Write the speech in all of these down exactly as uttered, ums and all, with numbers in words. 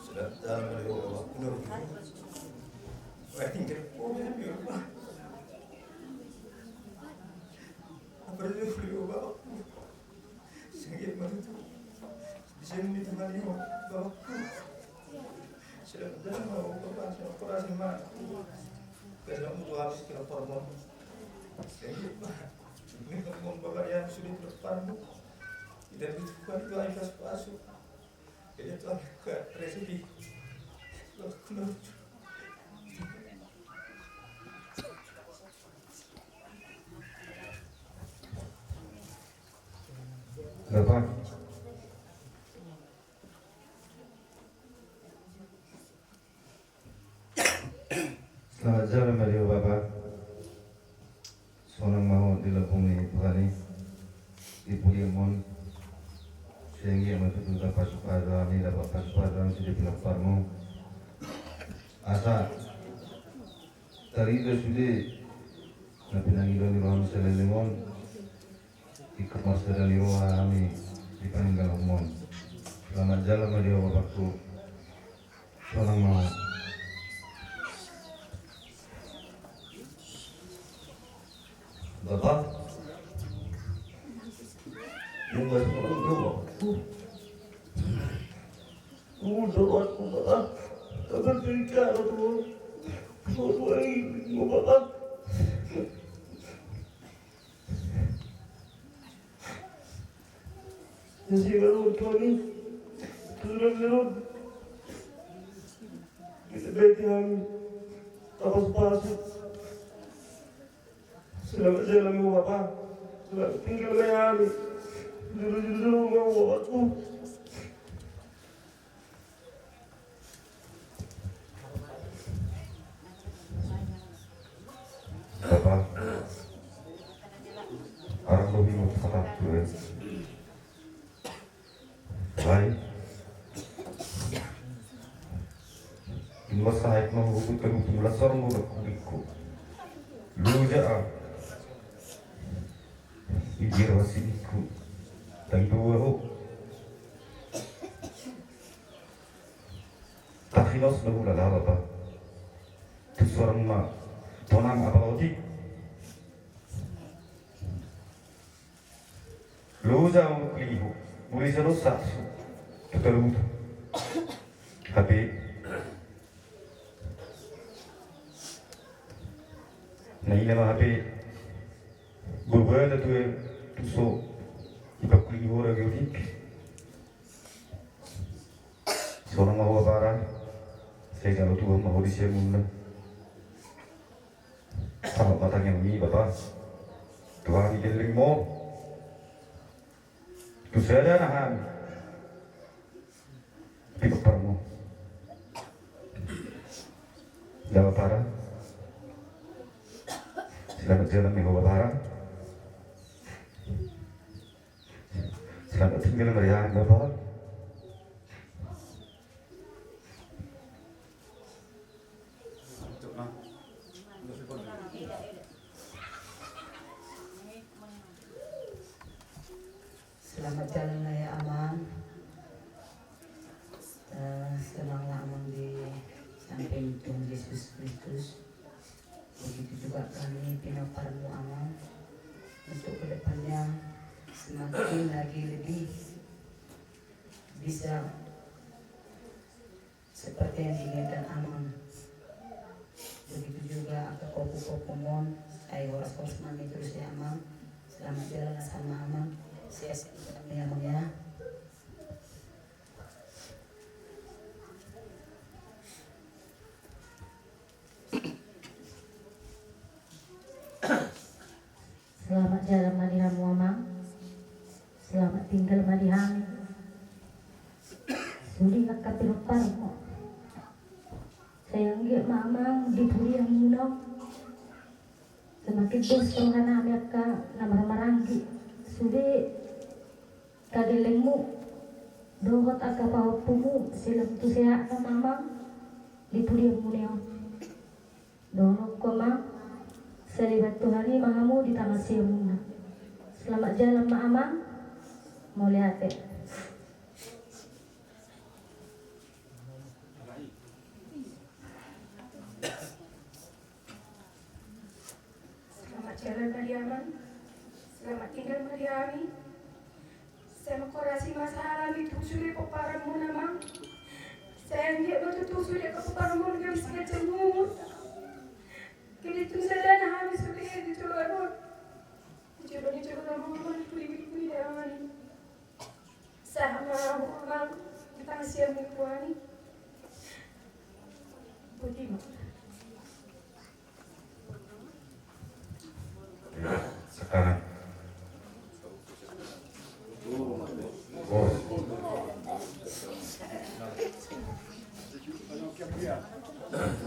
Sudah dalam dari bawah, bawah, benar. Wah, tinggal. Oh, ya, ya. Apa dia beli obat? Sangit ma tutu. Di sini di tempat ini, Bapakku. Sudah dalam, Bapak, sudah operasi, Mak. Sudah mutu habis kira hormon. Sangit ma. Ini hormon Bapak yang sudah terpadu. Tidak butuhkan itu air pasu-pasu. Jadi itu anak ke rezeki. Bapakku lucu. Bapa. Selamat jalan ma di ho, Bapa. Sonang ma ho di lambung ni Tuhan i. Di pudi on. Sehingga ma tutu tapasupasu hami, dapat pasupasu hami sude pinompar mu. Asa tarida sude na pinangido ni roha mu saleleng on. Ingkon marsada ni roha hami di paninggalhonmu on. Selamat jalan ma di ho, Bapakku. Sonang ma ho. Bapa. Yang masuk orang tua. Udah waktu, Bapa. Kabar cerita, Bapa. Mau doain, Bapa. Jadi, kalau Tuhan ini, Tuhan ini, kita beti hami, tapasupasu. Selamat jalan ma ho, Bapa. Selamat tinggal ma hami. Jujur, jujur ma ho, Bapakku. Bapa, arang lobi ma tu hatangku, eh. Baik. Imbas sahit ma huhut kalutu las sorong godang hudingku. Loja au. Igira sinikku. Tang dua ho. Tahilos do hula laho, Bapa. Tu sorong ma tonang apala otik. Usa muklihu, mulisa dosa su, tutarutu. Hape na ina ma hape bobata tu, tu so ipaklihu ora geotik. Sonang ma ho bapara, sai jalo Tuhan ma ho di siamunna. Sahat ma tangiangmi bapa, Tuhan i gelleng mo. Tu sada na hami. Pinompar mo. Jala bapara. Selamat jalan ni ho bapara. Selamat tinggal meriah bapa. Selamat jalan raya amang. Eh, senanglah amang di samping Tuhan Yesus Kristus. Begitu juga kami pinompar mu amang. Untuk kedepannya semakin lagi lebih bisa seperti yang diinginkan amang. Begitu juga angka kopu-kopu mon, sai horas-horas ma i terus ya amang. Selamat jalan sama amang. Sehat-sehat kami ya amang ya. Selamat jalan ma di hamu amang. Selamat tinggal ma di hami. Sude angka pinompar mu. Sai anggiat ma amang di pudian muna. Semakin dos roha nami angka na marhahamaranggi. Sude angka gellengmu dohot angka pahompumu sai lam tu sehat ma amang di pudian muna on. Dohononku ma sai dibantu Tuhan i ma hamu di tangihon siamunna. Selamat jalan ma amang. Mauliate. Selamat jalan ma di amang. Selamat tinggal ma di hami. Sai mangkorasi ma sahalami tu sude pomparanmuna amang. Sai anggiat ma tutu sude angka pomparanmuna gabe siganjang umur. Gabe tung sada na hami sude di joloan on. Di jolo ni jolo na muna di pudi-pudi pudi da amang i. Sahat ma ho amang di tangihon siamunna i. Boti ma. Sekarang. Oh.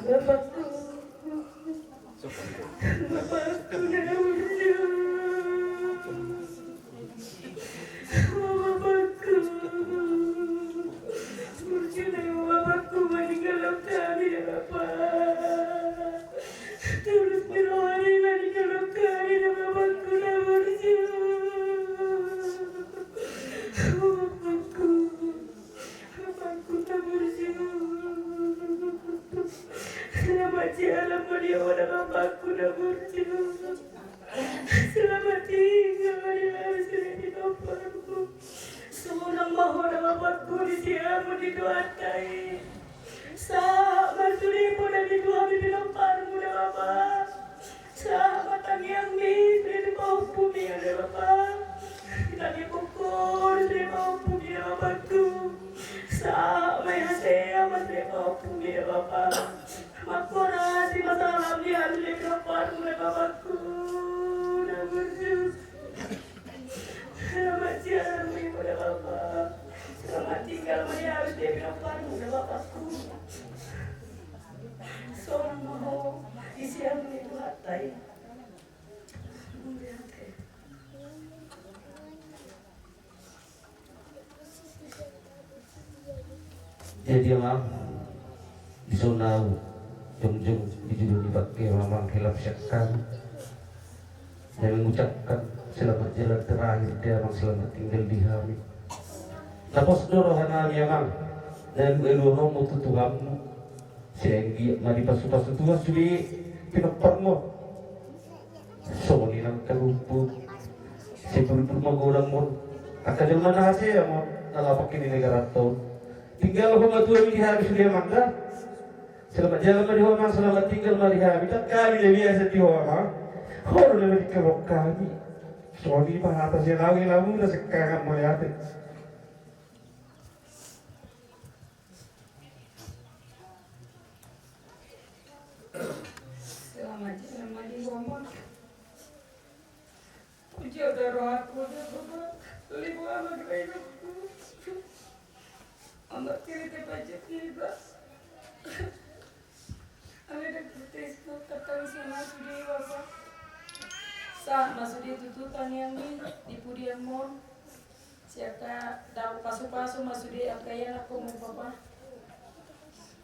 Bapakku. Bapakku na burju. Bapakku. Burju na bapakku maninggalhon hami da bapa. Torus ni roha ni maninggalhon hami da bapakku na burju. Bapakku. Bapakku na burju. Selamat jalan ma di hamu da bapakku na burju. Selamat tinggal ma di hamu sude pinomparmu. Sonang ma ho da bapakku di siamun ni Tuhanta i. Sahat ma sude poda ni Tuhan di pinomparmu da bapa. Sahat ma tangiangmi sude tu pahompumi da bapa. Tangiang pokok sude pahompumi da bapakku. Sahat ma i hasea ma sude pahompumi da bapa. Mangkorasi ma sahalami hami sude pinomparmu da bapakku. Na burju. Selamat jalan ma di hamu da bapa. Selamat tinggal ma di hami sude pinomparmu da bapakku. Sonang ma ho di siamun ni Tuhanta i. Jadi amang, dison ahu jongjong di julu ni bangke amang, hilap sian hami. Na mengucapkan selamat jalan terakhir di amang, selamat tinggal di hami. Na pos do roha nami amang, na lualuhononmu tu Tuhanmu. Sai anggiat ma dipasu-pasu Tuhan sude pinomparmu. Songon i nang angka rumput. Sai burbur magodang mon. Angka jolma na hasea ma na laho pangkini negaranta on. Tinggal ho ma tuami di hami sude, amang da. Selamat jalan ma di ho, amang, selamat tinggal ma di hami. Ndang hami na biasa di ho, amang. Ho do na maningkabon hami. Songon i ma hata sian au, inanami na singkop mauliate. Selamat jalan ma di ho, amang. Hujaga rohangku da, Bapa. Limo ama dohot inongku. Amang, tiri te pajak iba. Alai ndang protes do, tangkas ma sude, Bapa. Sahat ma sude tu tangiang i di pudianmon. Sian angka dao pasupasu ma sude angka ianakhonmu, Bapa.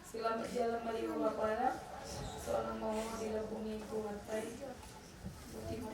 Selamat jalan ma di ho, Bapa, ya. Sonang ma ho di lambung ni Tuhanta i. Boti ma.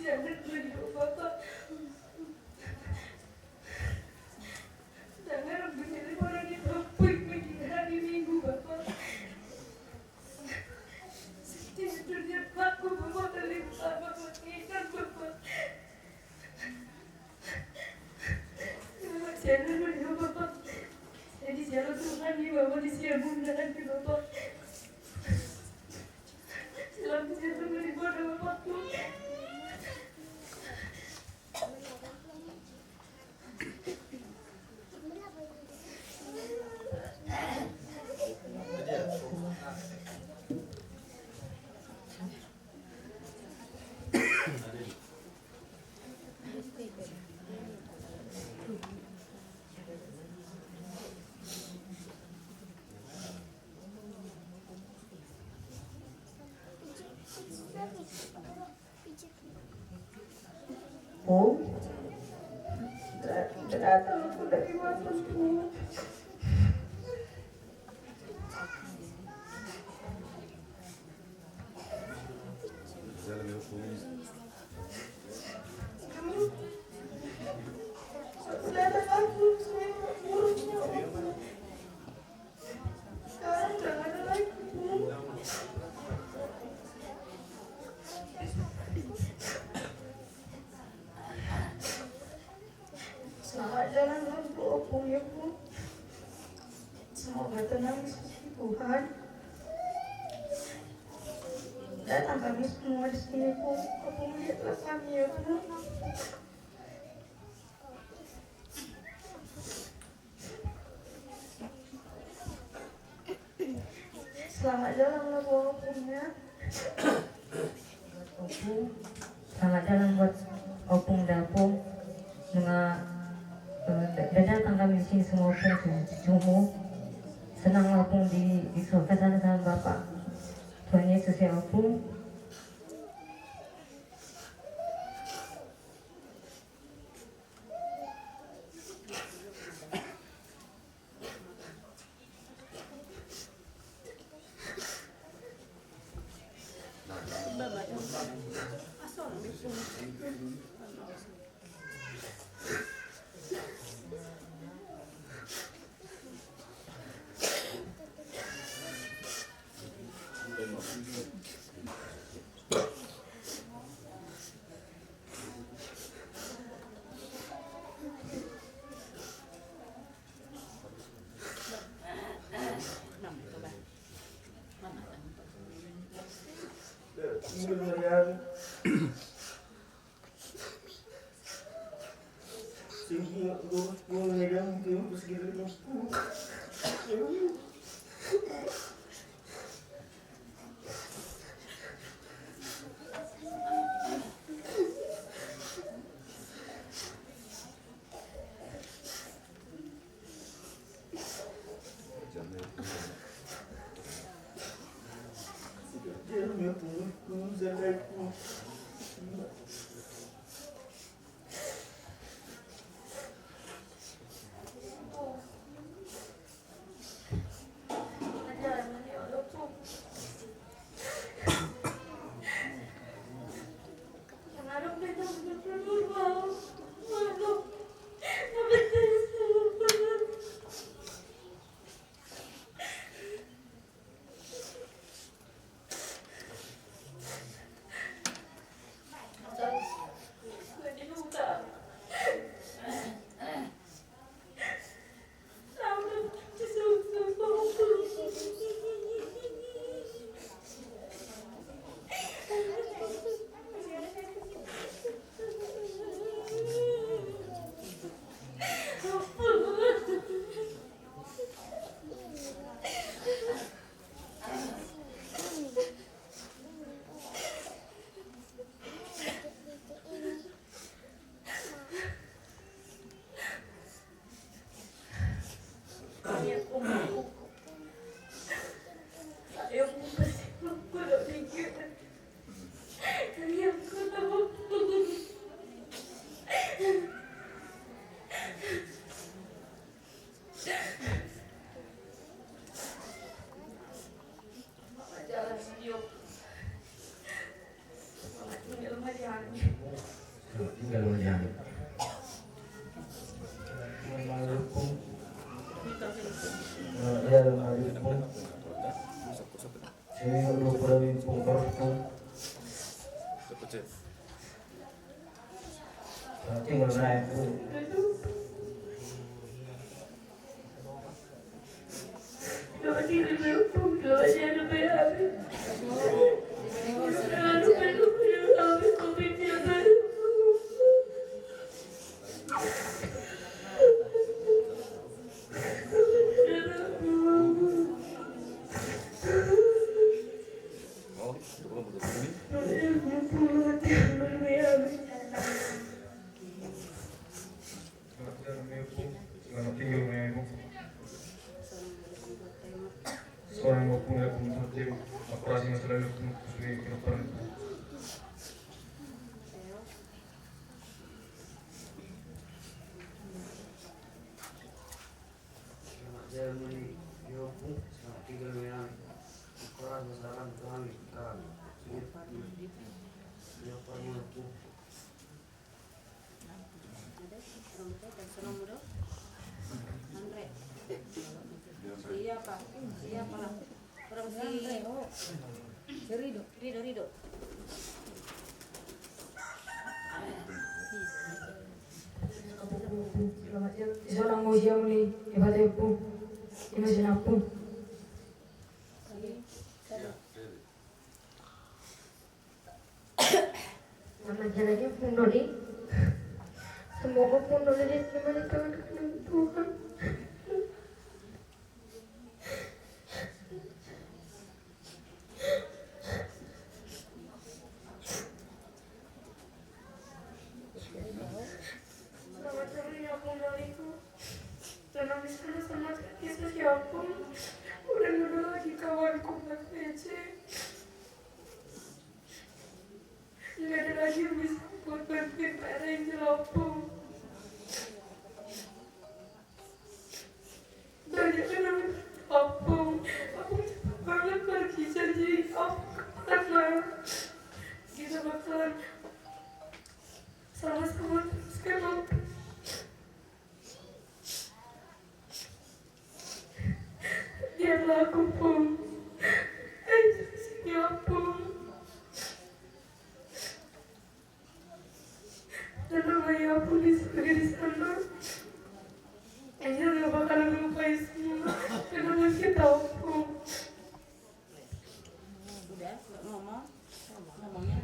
Jangan begitu, Bapak. Jangan begitu, orang itu. Hari Minggu, Bapak. Setiap kerja aku, Bapak, dari Bapak, Bapak, ikan, Bapak. Selamat jalan ma di ho, Bapak. Jadi jalan Tuhan di bawah di siamun dan di Bapak. Selamat jalan ma di ho, Bapakku. Pung. Berat, berat, aku dari mana, Pung? Selamat jalan untuk Opung ya, Pung. Semoga tenang di sisi Tuhan. Datang kami semua di sini, Pung. Opung, lihatlah kami ya, Pung. Selamat jalan lah buat Opung ya. Opung. Selamat jalan buat Opung da, Pung. Nunga, eh, da-, da-, datang kami di sini semua, Pung, cucumu. Senang lah, Pung, di, di surga sana sama Bapak. Tuhan Yesus ya, Opung. Selamat tinggal, Memo. Seorang waktu yang pun terjadi operasi masalah itu. Selamat jalan muli, Yopu. Selamat tinggal, Memo. Operasi masalah kami, kami. Yopu. Iya, Pak. Iya, Pak. Orang si Rido, Rido. Selamat ya. Selamat usia muli. Hebat ya, Bu. Ini masih napu. Selamat jalan ya, Pung Doli. Semoga Pung Doli diterima di tangan kanan Tuhan. Selamat sore ya, Pung Doliku. Tenang di sana sama Yesus ya, Pung. Udah nggak ada lagi kawanku buat P C. Nggak ada lagi yang bisa buat bantuin Pak Reza, Pung. Banyak kenangan, Pung. Pung cepet banget pergi, jadi Pung kemana? Kita bakalan sama-sama terus, kan, Pung? Biarlah aku, Pung. Eh, sini, Pung. Tenang aja, Pung, di surga di sana. Angel gak bakalan ngelupain semua kenangan kita, Pung. Udah, ngomong. Ngomongnya.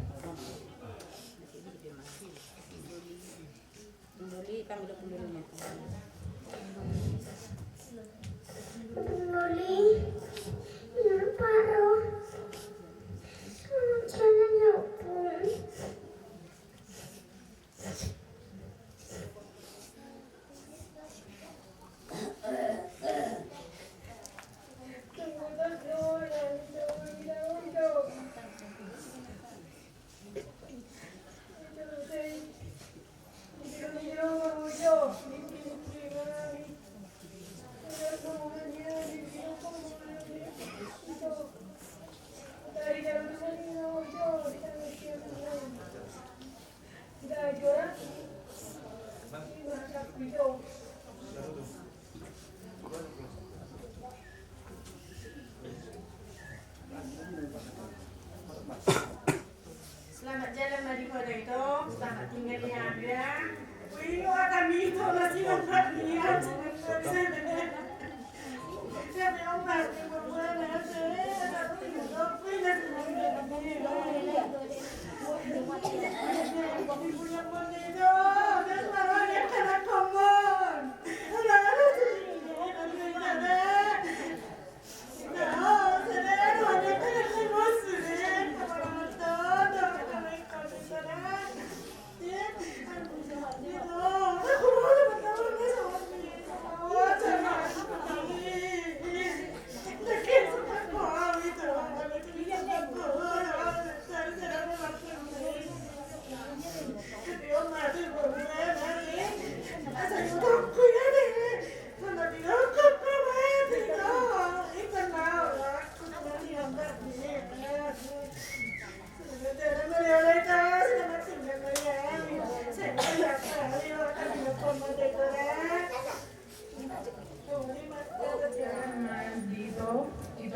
Doli, panggil dulu. Doli.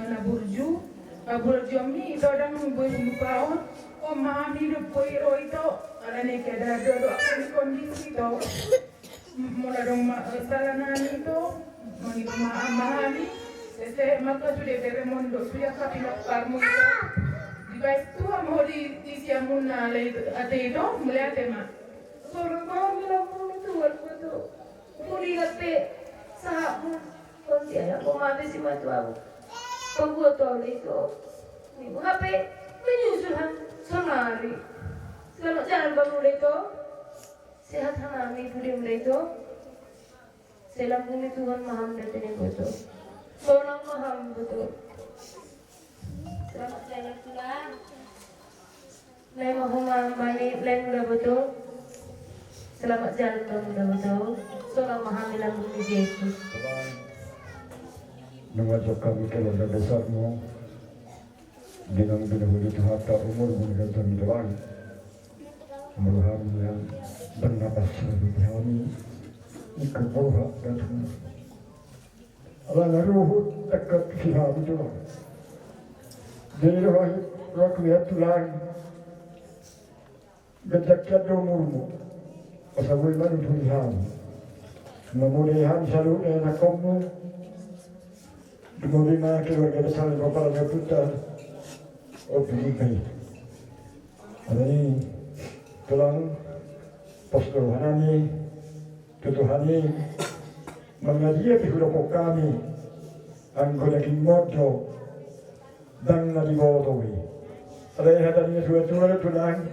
Na burju, na burju mi ito, dang boi lupaon. O, ma hami do boi ro ito, alani keadaan do, do, alani kondisi ito. Molo adong ma, eh, sala nami ito, mangido ma, ma hami. Ese maka sude beremon do, sude angka pilak parmu ito. Dibaen Tuhan ma ho di, di siamun na alai ate ito, mauliate ma. Soro ma hami lambung ni Tuhan ma ito. Huringot pe sahatmu, songon dia na mate simatuam. Paboa tu au da ito. Hape menyusul hami saonari. Selamat jalan bamu da ito. Sehat hami pudimu da ito. Sai lambung ni Tuhan ma hamu da ito. Sonang ma hamu da ito. Selamat jalan pulang. Lae ma ho ma mani, lae ma da ito. Selamat jalan bamu da ito. Sonang ma hami lambung ni Jesus. Nunga jokka hami keluarga besarmu. Di naung binoholi Tuhanta umurmu di ganjang ni Tuhan. Molo hami nian bernapas di hami. Ingkon molo hami datang. Ala na ruhut dekat si hami Tuhan. Jadi roh, roh kulihat Tuhan. Ganjang do umurmu. Asa boi manuturi hami. Mamodai hami saluhut anakkonmu. Dumobi ma keluarga besar ni pomparan ni ompunta. Ompu Rimba i. Alani Tulang, pos do rohanami tu Tuhan i. Mangadia pe hudok hami. Anggo daging mondo. Ndang na diboto be. Alai hata ni natuatua do Tulang.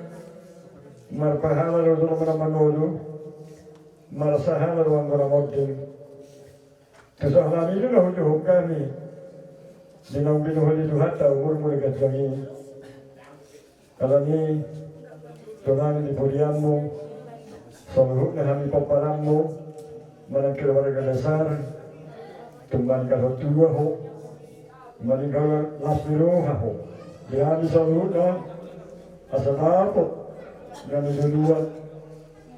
Marpahala do jolma na mangolu. Marsahala do anggo na monding. Tu sahalani do na hudokhon hami. Di naung binoholi Tuhanta umurmu di ganjang i. Alani, Tulang, di pudianmu, saluhutna hami pomparanmu, manang keluarga besar, tung maninggal ho tua ho, maninggal las ni roha ho. Di hami saluhutna, asa dapot na niluluan,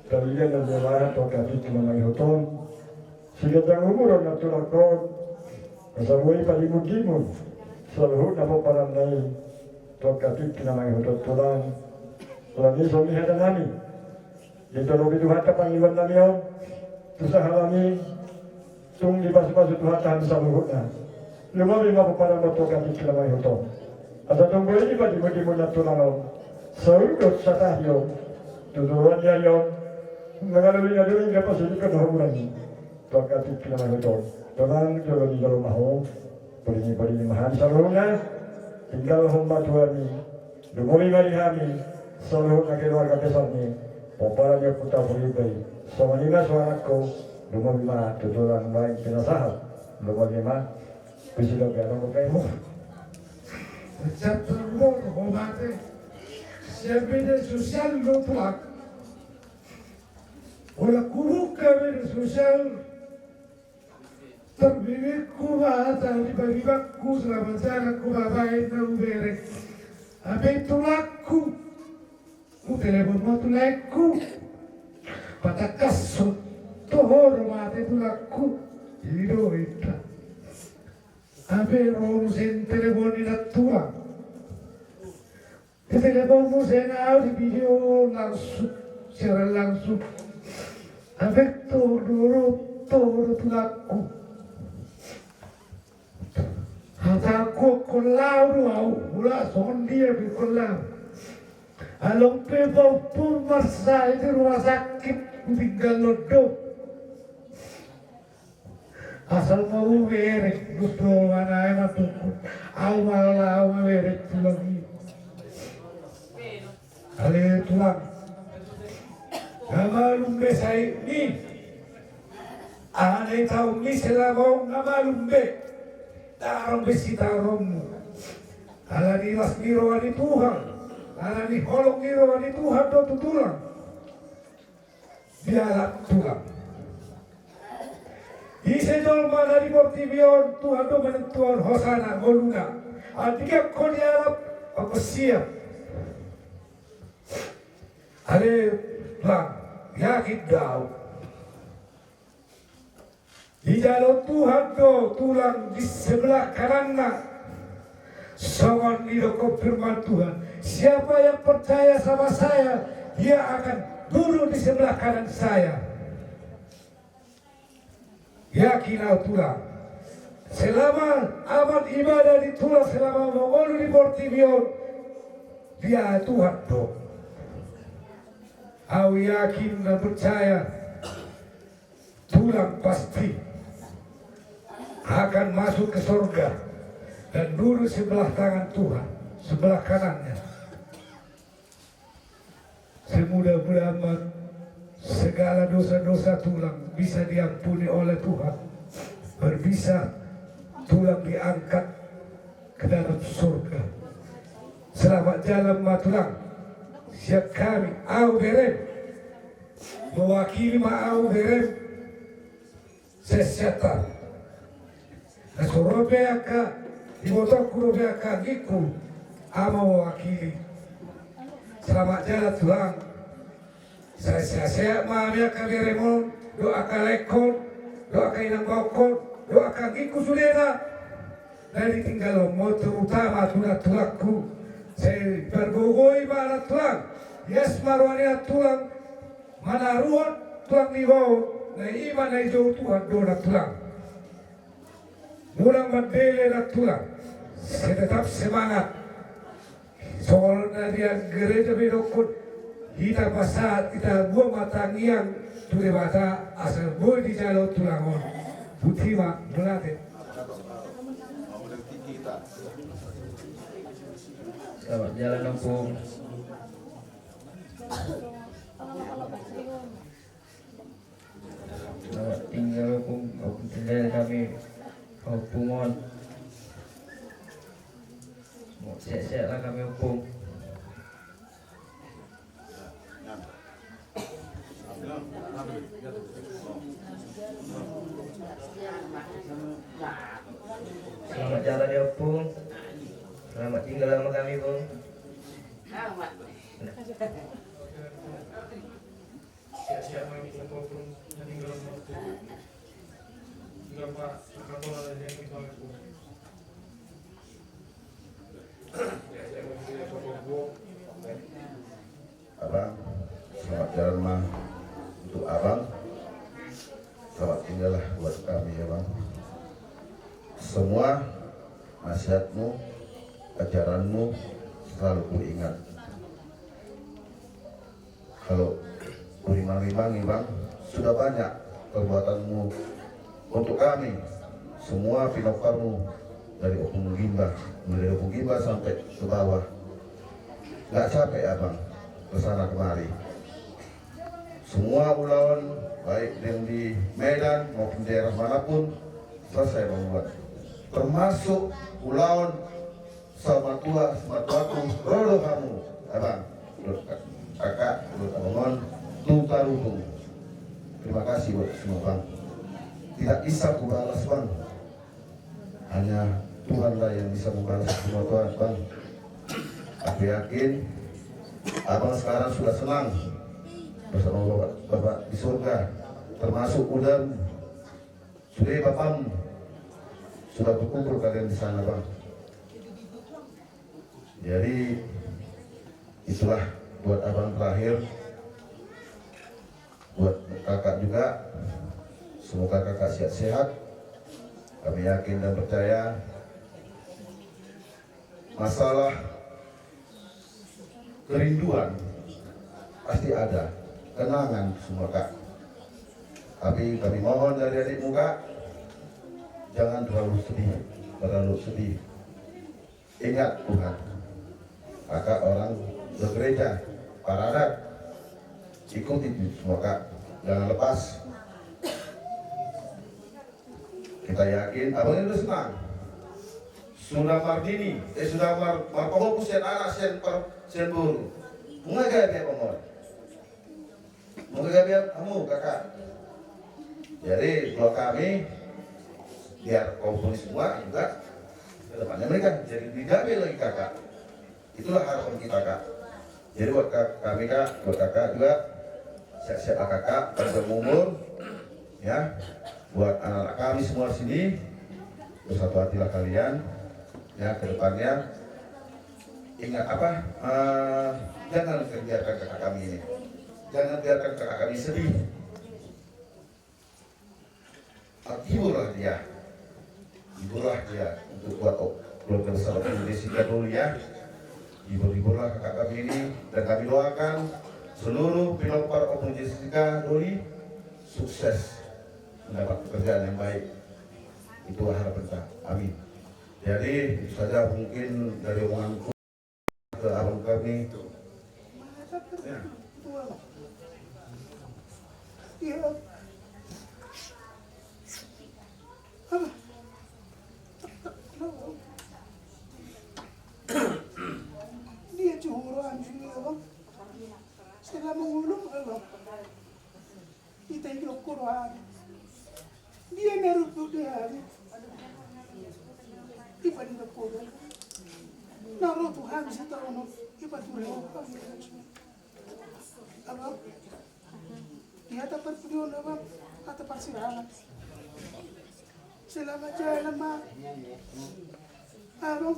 talian na nialahan tu angka tingki na mangihut on. Siganjang umur on na Tulang on. Asa boi padimundimun saluhutna pomparanna i tu angka tingki na mangihut on Tulang. Alani songon i hatanami. Ditolopi Tuhanta pangidoannami on. Tu sahalani tung dipasupasu Tuhanta hami saluhutna. Lumobi ma pomparanmu tu angka tingki na mangihut on. Asa tung boi dipadimundimun na Tulang on. Saur dohot satahi on. Tu joloan ni ari on. Mangalului na doli na pasidingkon na hoburan i. Tu angka tingki na mangihut on. Tulang, jolo ni jolo ma ho. Porini-porini ma hami saluhutna. Tinggalhon ma tu hami. Lumobi ma di hami. Saluhutna keluarga besar ni pomparan ni ompunta Ompu Rimba i. Songon i ma suarangku. Lumobi ma tu Tulang, baen pinasahat. Lumobi ma. Pisi do ganon oke. Siap terbuat ho mate. Siap media sosial do Tulang. Ula kubuka media sosial. Terbibitku bahasa di pagibakku selama jalanku babaen na uberek. Ape Tulangku. Ku telepon ma tu laengku. Patangkas ho. Toho do mate Tulangku. Jadi do ita. Ape ro muse telepon ni na Tulang. Di telepon muse na au di video langsung, siaran langsung. Ape toho do, toho do Tulangku. Hatangku ingkon laho do au, ula songon dia pe ingkon laho. Along pe pahompu marsahit di rumah sakit, tinggal londo. Asal ma uberek, gusto mana enak tuku. Au ma laho uberek Tulang i. Ale Tulang. Na malum be sahitmi. Aha na itaonmi selama on na malum be. Ndang adong be sitaononmu. Alani las ni roha ni Tuhan. Alani holong ni roha ni Tuhan do tu Tulang. Dialap Tulang. Ise jolma na di portibi on Tuhan do manentuhon hosana ngoluna. Andika ho dialap, ho siap. Ale Tulang, yakin do au. Dijalo Tuhan do Tulang di sebelah kananna. Songon nidok firman Tuhan, siapa yang percaya sama saya, dia akan duduk di sebelah kanan saya. Yakin au tulang. Selama aman ibadah ni tulang, selama mangolu di portibi on, dia Tuhan do. Au yakin dan percaya, tulang pasti akan masuk ke surga dan duduk sebelah tangan Tuhan, sebelah kanannya. Semudah-mudahan amat segala dosa-dosa tulang bisa diampuni oleh Tuhan. Berbisa tulang diangkat ke dalam surga. Selamat jalan ma tulang. Siap kami, au berem. Mewakili ma au berem. Seseta. Na so ro pe angka, ibotongku ro pe angka anggingku, au ma mewakili. Selamat jalan tulang. Sehat-sehat ma hami angka berem on, dohot angka laengkon, dohot angka inangbaonkon, dohot angka anggingku sudena. Na ditinggalhon ma on terutama tu natulangku. Sai pargogoi ma na tulang. Ias ma roha ni na tulang. Manaruhon tulang ni baon, na i ma na dijou Tuhan do na tulang. Unang mandele na tulang, sai tetap semangat. Songon na di gereja pe didokkon, hita pasahat, hita boan ma tangiang tu Debata asa boi dijalo tulang on. Boti ma, mauliate. Selamat jalan, Ompung. Selamat tinggal, Ompung. Ompung, tinggal kami, Ompung on. Sehat-sehat lah kami, Ompung. Selamat jalan ya, Ompung. Selamat tinggal sama kami, Ompung. Abang, selamat jalan ma untuk abang. Selamat tinggal lah buat kami ya, Bang. Semua nasihatmu, ajaranmu selalu kuingat. Kalau kurimang-rimangi, Bang, sudah banyak perbuatanmu untuk kami, semua pinompar-Mu dari Ompung Gimba, mulai dari Ompung Gimba sampai ke bawah. Nggak capek Abang ke sana kemari. Semua ulaon, baik yang di Medan maupun daerah manapun, selesai Abang buat. Termasuk ulaon Saur matua, saur matua tu ro do hamu, Abang, dohot Kakak, dohot Abang on, tu Tarubung. Terima kasih buat semua, Bang. Tidak bisa kubalas, Bang. Hanya Tuhanlah yang bisa membalas semua, Tuhan, Bang. Aku yakin Abang sekarang sudah senang bersama Bapak, Bapak di surga, termasuk udah sudah, Bapak, sudah berkumpul kalian di sana, Bang. Jadi, itulah buat Abang terakhir. Buat Kakak juga, semoga Kakak sehat-sehat. Kami yakin dan percaya masalah kerinduan pasti ada, kenangan semua, Kak. Tapi kami mohon dari adikmu, Kak, jangan terlalu sedih, terlalu sedih. Ingat Tuhan. Kakak orang bergereja, paradat. Ikuti itu semua, Kak. Jangan lepas. Kita yakin, Abang ini udah senang. Sudah mardini, eh, sudah mar-, marpahopu sian anak, sian par-, sian boru. Nunga gabe, Abang, on. Nunga gabe hamu, Kakak. Jadi, buat kami, biar komponi semua juga ke depannya mereka jadi lebih gabe lagi, Kakak. Itulah harapan kita, Kak. Jadi buat ka-, kami, Kak, buat Kakak juga, sehat-sehat Kakak, panjang umur, ya. Buat anak-anak kami semua di sini, bersatu hatilah kalian. Ya, ke depannya, ingat apa? Eh, jangan biarkan kakak kami ini, jangan biarkan kakak kami sedih. Hiburlah dia, hiburlah dia untuk buat op-, keluarga besar Opung Jessica dulu ya. Hibur-hiburlah kakak kami ini, dan kami doakan seluruh pinompar Opung Jessica dulu sukses, mendapat pekerjaan yang baik. Itulah harapan kita. Amin. Jadi, itu saja mungkin dari omonganku ke abang kami. Ya. Dia juru anjing, abang. Setelah mengulung, abang. Ita i do koro hami. Dia na ro tu dia hami. Ipa di do koro. Na ro tu hami sitaonon. Ipa tu ro hami. Abang. Di hata parpudi on, abang. Hata parsirangan. Selamat jalan ma. Abang.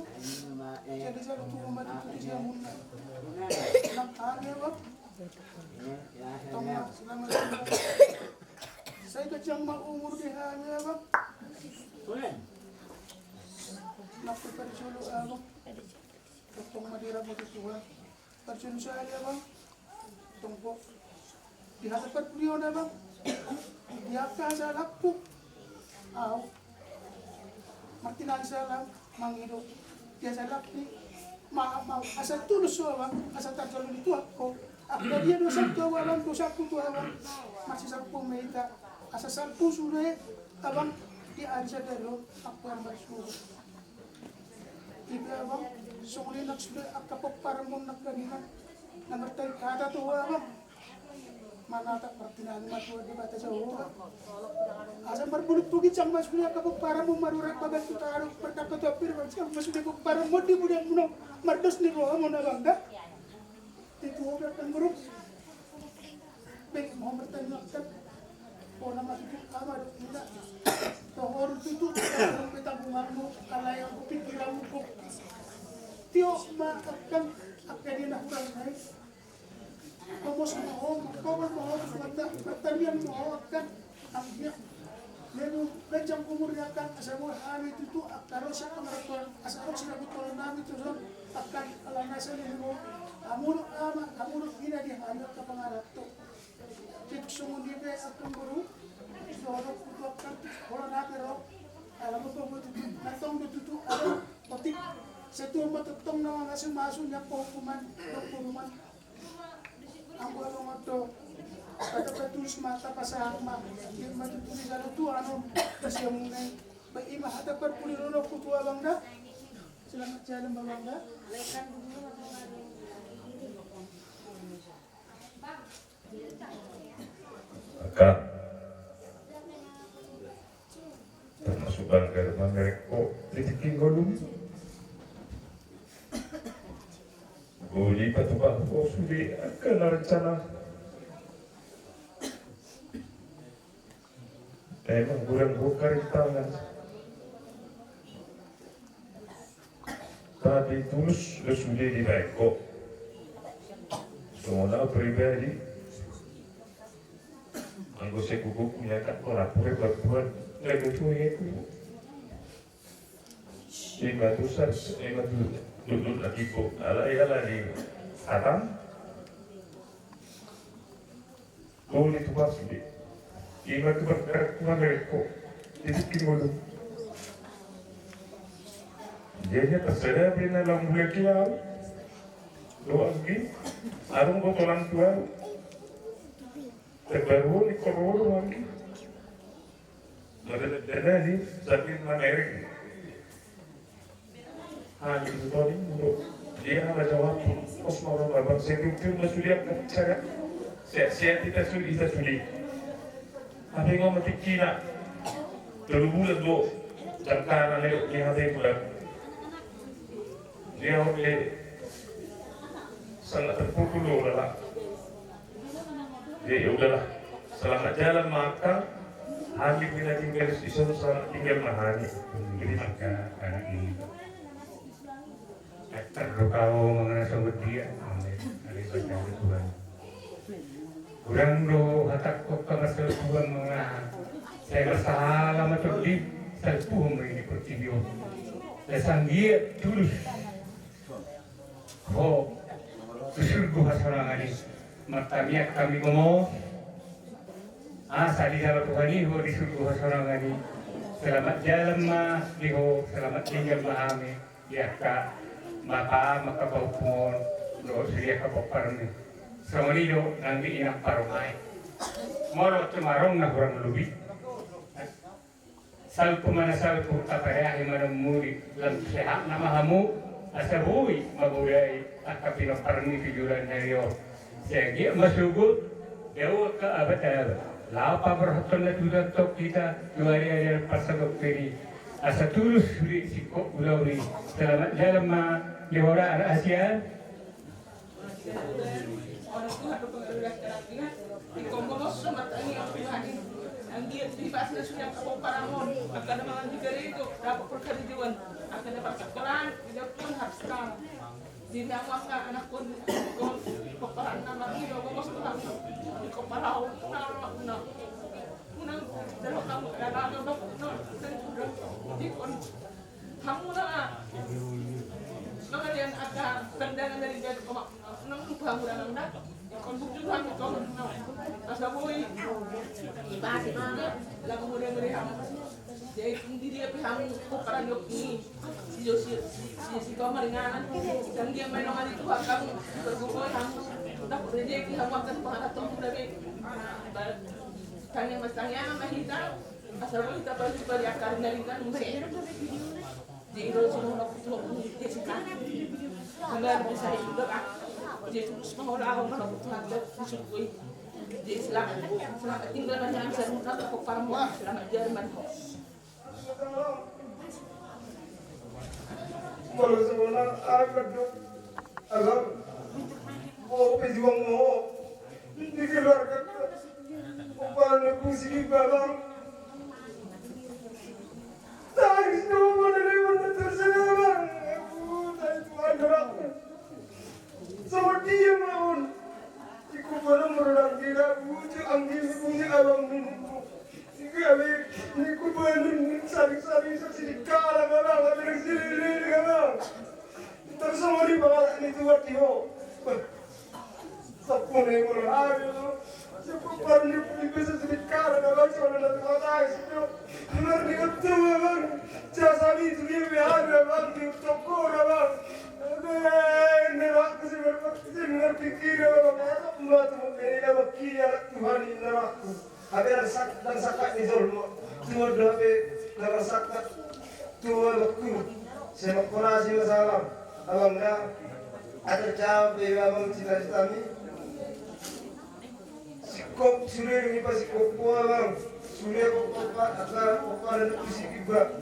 Jadi selalu tu rumah di pudi siamunna. Nang kami, abang. Tong ma, selamat tinggal. Sai ganjang ma umur di hami, abang. Nang pe parjolo, abang. Tong ma diramoti Tuhan. Parjolo sahali, abang. Tong po. Di hata parpudi on, abang. Di angka asa laku. Au. Martinangi salam mangido. Biasa laki. Ma, ma, asa tulus ho, abang, asa tarjalo ni Tuhan ho. Angka dia dosa tu, abang, dosaku tu, abang. Marsisalpu ma hita. Asa salpu sude, abang, di ari sadari on, aku yang marsuhu. Ipe, abang, songon i nang sude angka pomparanmon nangkaningan. Na martahi hata tu ho, abang. Manatap martinangi ma Tuhan Debata Jahowa. Asa marbulung tu ginjang ma sude angka pomparanmon, marurat bagas tu tano, mardangka tu ampir, ginjang ma sude pomparanmon di budianmon on, mardos ni rohamon, abang, da. Di Tuhan, abang, guru. Baik, mau bertanya kan. Bona ma tutu ama dohot ina. Toho do tutu, toho pe tanggunganmu, alai anggo pikiranmu kok. Tio ma angka, angka dia na hurang nai. Mamos ma ho, mangkobor ma ho, marta-, martangiang ma ho, kan? Anggia. Lebu ganjang umur ni angka, asa boi hami tutu, angka ro sian pangarantoan, asa ro sian pangarantoan nami tu son, angka ala nasa ni ho. Hamu do ama, hamu do ina di hami angka pangaranto. Tung songon i pe angka guru, dohot tu angka, holan ape ro, ala mambahen tutu, na tong do tutu, ala, otik, sai tu ma tongtong na mamasu-masu, ni angka hukuman, dohot hukuman. Anggo adong do, pada patulus ma tapasahat ma, di ma tutu di sada tu anon, di siamunna i. Ba i ma hata parpudi on dohot tu abang da. Selamat jalan, abang da. Angka. Termasuk bangga mamereng ho di tingki ngolu. Boi dipatupa ho sude angka na rencana. Emang godang ho rintangan. Tapi tulus do sude dibahen ho. Songon au pribadi. Anggo sai gogo punya kan, ora pure buat-buat, nggak gitu ya itu. Lima dosa, lima dosa, duduk lagi kok, ala, ala di Adam. Boi ditupa sude. Ima tu berkat Tuhan dari kok. Di tingki ngolu. Jadi, terserah pina lam bulan kilau. Doang di. Arung botolan tuan. Terbaru ni kororo doang di. Mada dana di, tapi mamereng. Hami tu toni, untuk dia ada jawab. Pos mau orang abang, saya pikir dah sudah akan cara. Saya, saya tidak sulit, tidak sulit. Tapi ngomong tikina. Tolu bulan do. Jangkana lewat ni hati bulan. Dia oke. Sangat terpukul lo lah. Ya, ya udahlah. Selamat jalan, makan. Hami pina tinggal di sana, selamat tinggal, mahani. Jadi, makan, anak ini. Terluka ho manang na songon dia. Amin. Amin. Tuhan. Hurang do hatangkon, Tuhan, manang na sai marsahala ma tondi, salpu ho ma i di portibi on. Sai anggiat tulus ho tu surgo hasonangan i. Martamiang hami gomos asa dijalo Tuhan i ho di surgo hasonangan i. Selamat jalan ma di ho, selamat tinggal ma hami di angka bapa, angka pahompu on, dohot sude angka pomparanmi. Songon i do nang di inang parumaen. Molo tung adong na hurang lobi, salpu ma na salpu, tapaheahi ma na umur i, lam sehat nama hamu, asa boi mamodai angka pinomparmi tu joloan ni ari on. Sai anggiat ma sogot dao angka abad-abad laho paborhathon na tutu antong hita tu ari-ari parsatongkin i, asa tulus sude singkop ulaon i. Selamat jalan ma di ho da anak hasian. Orang tua tu pengaruh laki-laki na ingkon gomos ma tangiang Tuhan i. Anggiat di basa sude angka pomparan on, angka na mangan di gareja dapot parkarejoan, angka na parsikolaan dijawab Tuhan harus kalah. Di na angka anakkon, ingkon pomparan na marnida gomos tu hamu. Ingkon parau na na na. Unang jalo hamu na na na na. Ingkon hamu na mangalian angka pandangan dari jadu koma. Unang lupa hamu na na. Ingkon bujur hamu koma. Asa boi. Lagu mode-mode hamu. Jadi di dia pe hamu pomparan ni ompung i. Si Josi, si Josi kau maringanan. Sanggian main nongan itu hakam. Tergugoi hamu. Dapot rejeki hamu akan pangaraton muda be. Tangiang mas tangiang ma hita. Asa boi hita pajumpa di akar na ringan muse. Jadi do suruh nok tu Jessica. Kembar bisa hidup ah. Jadi terus mau lah mau nok tu hantar di surgo i. Jadi selamat, selamat tinggal ma nian, selamat datang ke Parmo, selamat jalan ma nian. Molo songon i, abang, mau pejuang mau di keluarga. Upana pusing, abang. Tangis do mana lewat terserah, abang. Aku tadi Tuhan, abang. Sama dia mau. Iku baru merenang tidak bujuk angin punya abang nunggu. Iku abe, iku baru sari-sari sasi di kalang abang, abe nang sini abang. Terus sama di bawah ini tuat di ho. Sapune molo hari lo. Siapa baru ni bisa sini kalang abang, soalnya nanti matang situ. Benar ni ketua abang. Jasa ni sini be hari abang di toko abang. Abe, ini aku sih berpikir, berpikir abang. Apa mau ini abang kira Tuhan ini aku. Abe, dang sak-, dang sakkat ni jolma. Tuan do abe, dang sakkat. Tuan aku. Sai mangkorasi ma salam. Abang da. Atar jawab be abang cita-citami. Singkop sude ni pasingkop ho abang. Sude ho ho pa-, asa ho pa dan tu si kiba.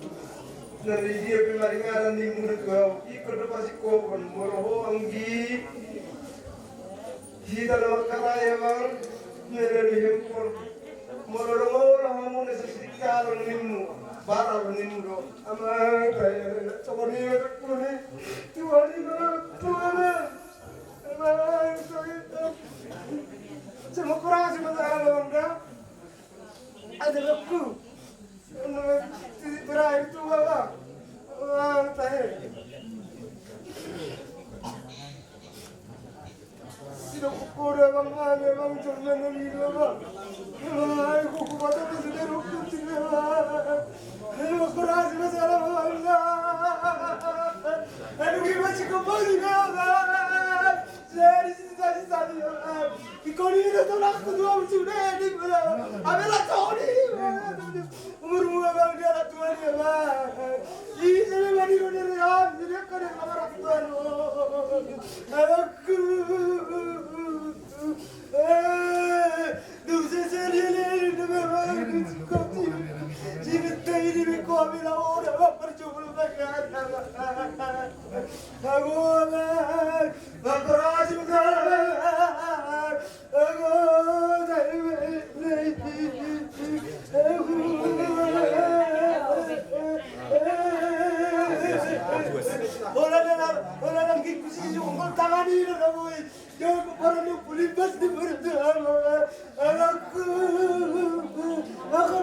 Na di dia pe maringanan ni mulut ho. Ingkon do pasingkopon molo ho anggi. Hita na mangkatai abang, mele ni hempol. Molo dong olo hamu na sisik kalang nimmu, barang nimmu do. Amang, saya, sokoni, kuni, tuani, tuani. Amang, saya, saya mau kurasi masalah abang da. Ada aku. Terakhir tu abang. Abang, saya. Tidak kukuda abang, abang, abang, jangan lagi abang. Abang, aku kuat apa sudah rukun tidak abang. Aduh, aku rasa masalah abang. Aduh, gimana sih kau bagi abang? Sari, sari, sari, abang. Ikon ini tuh aku tuh sudah di abang. Abang, tau di abang. Umur mua bang dia lah tua dia bang. Ih, saya mandi lo dari am, jadi aku ada kamar aku tuan. Aku. Eh, dosa saya dia dia dia dia bang. Kau tidak. Jimat tadi di beko ambil awal udah bang percuma bang. Aku bang. Bang keras bang. Ora nang kikusi jungkol tangan ini na boi. Jangan kepala nu pulimbas di perut. Anakku. Aku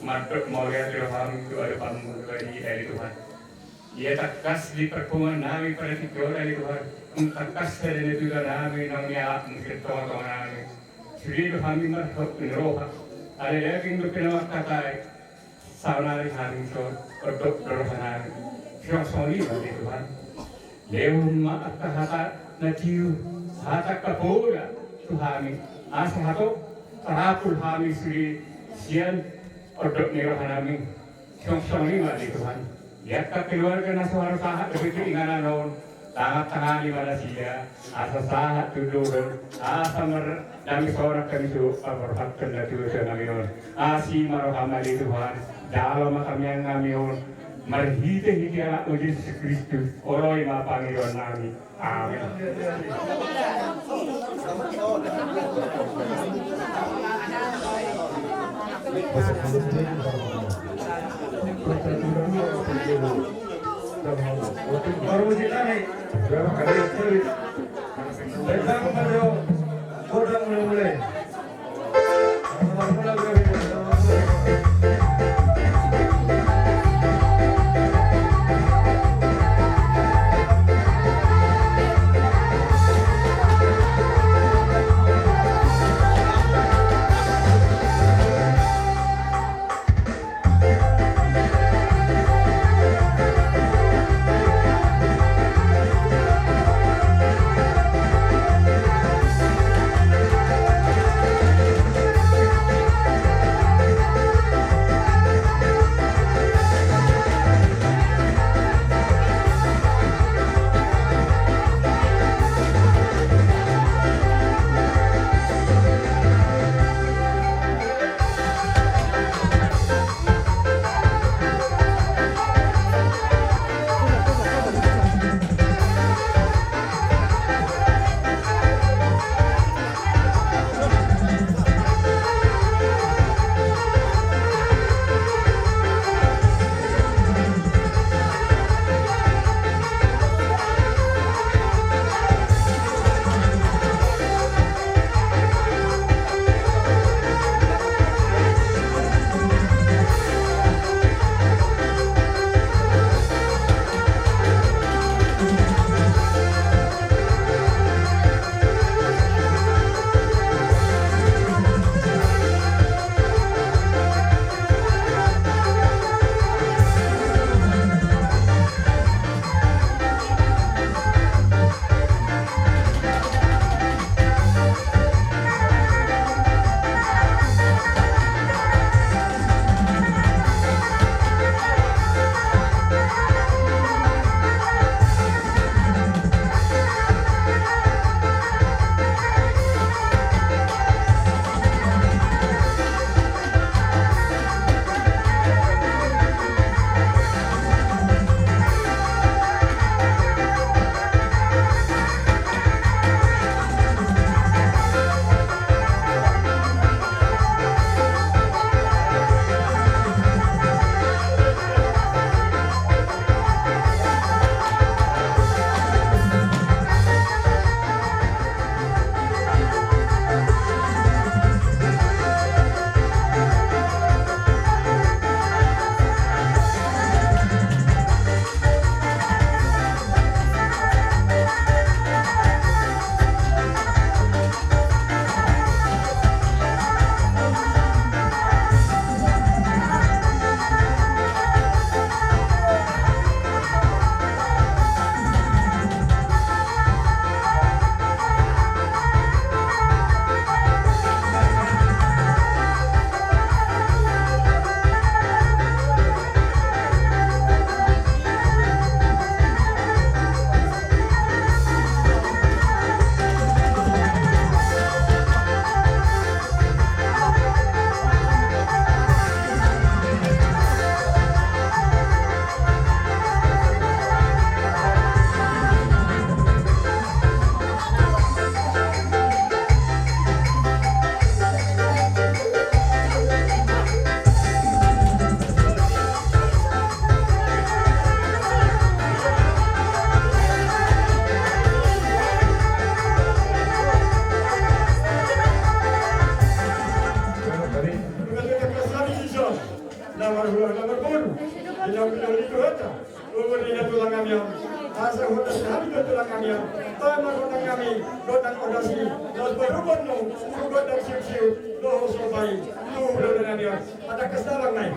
Mandok mauliate do hami tu adopanMu, ale Tuhan. Ia tangkas di parpunguan nami partingkian on, ale Tuhan, tangkas sada ni tutu nami naung nialapMu sian tongatonganami. Sude do hami marhop ni roha, ala daging dope na mangkatai. Saonari hami dison, ondot do rohanami. Songon i ma ale Tuhan. Lehon ma angka hata na tiu, hata angka poda tu hami. Asa hatop tarapul hami sude sian ondot ni rohanami. Songon i ma ale Tuhan. Di angka keluarga na so haru sahat dope tu inganan on, tangan-tangani ma nasida, asa sahat tu dolok, asa mardame sonang hami tu paborhathon na tuatua nami on. Asi ma roham ale Tuhan, jalo ma tangiang nami on, marhitehite Anakmu Jesus Kristus, oloi ma pangidoan nami. Amen. Asa hot nami tu gondang siusiu dohot so bai tu ulaon nami on. Asa kas tabang nai.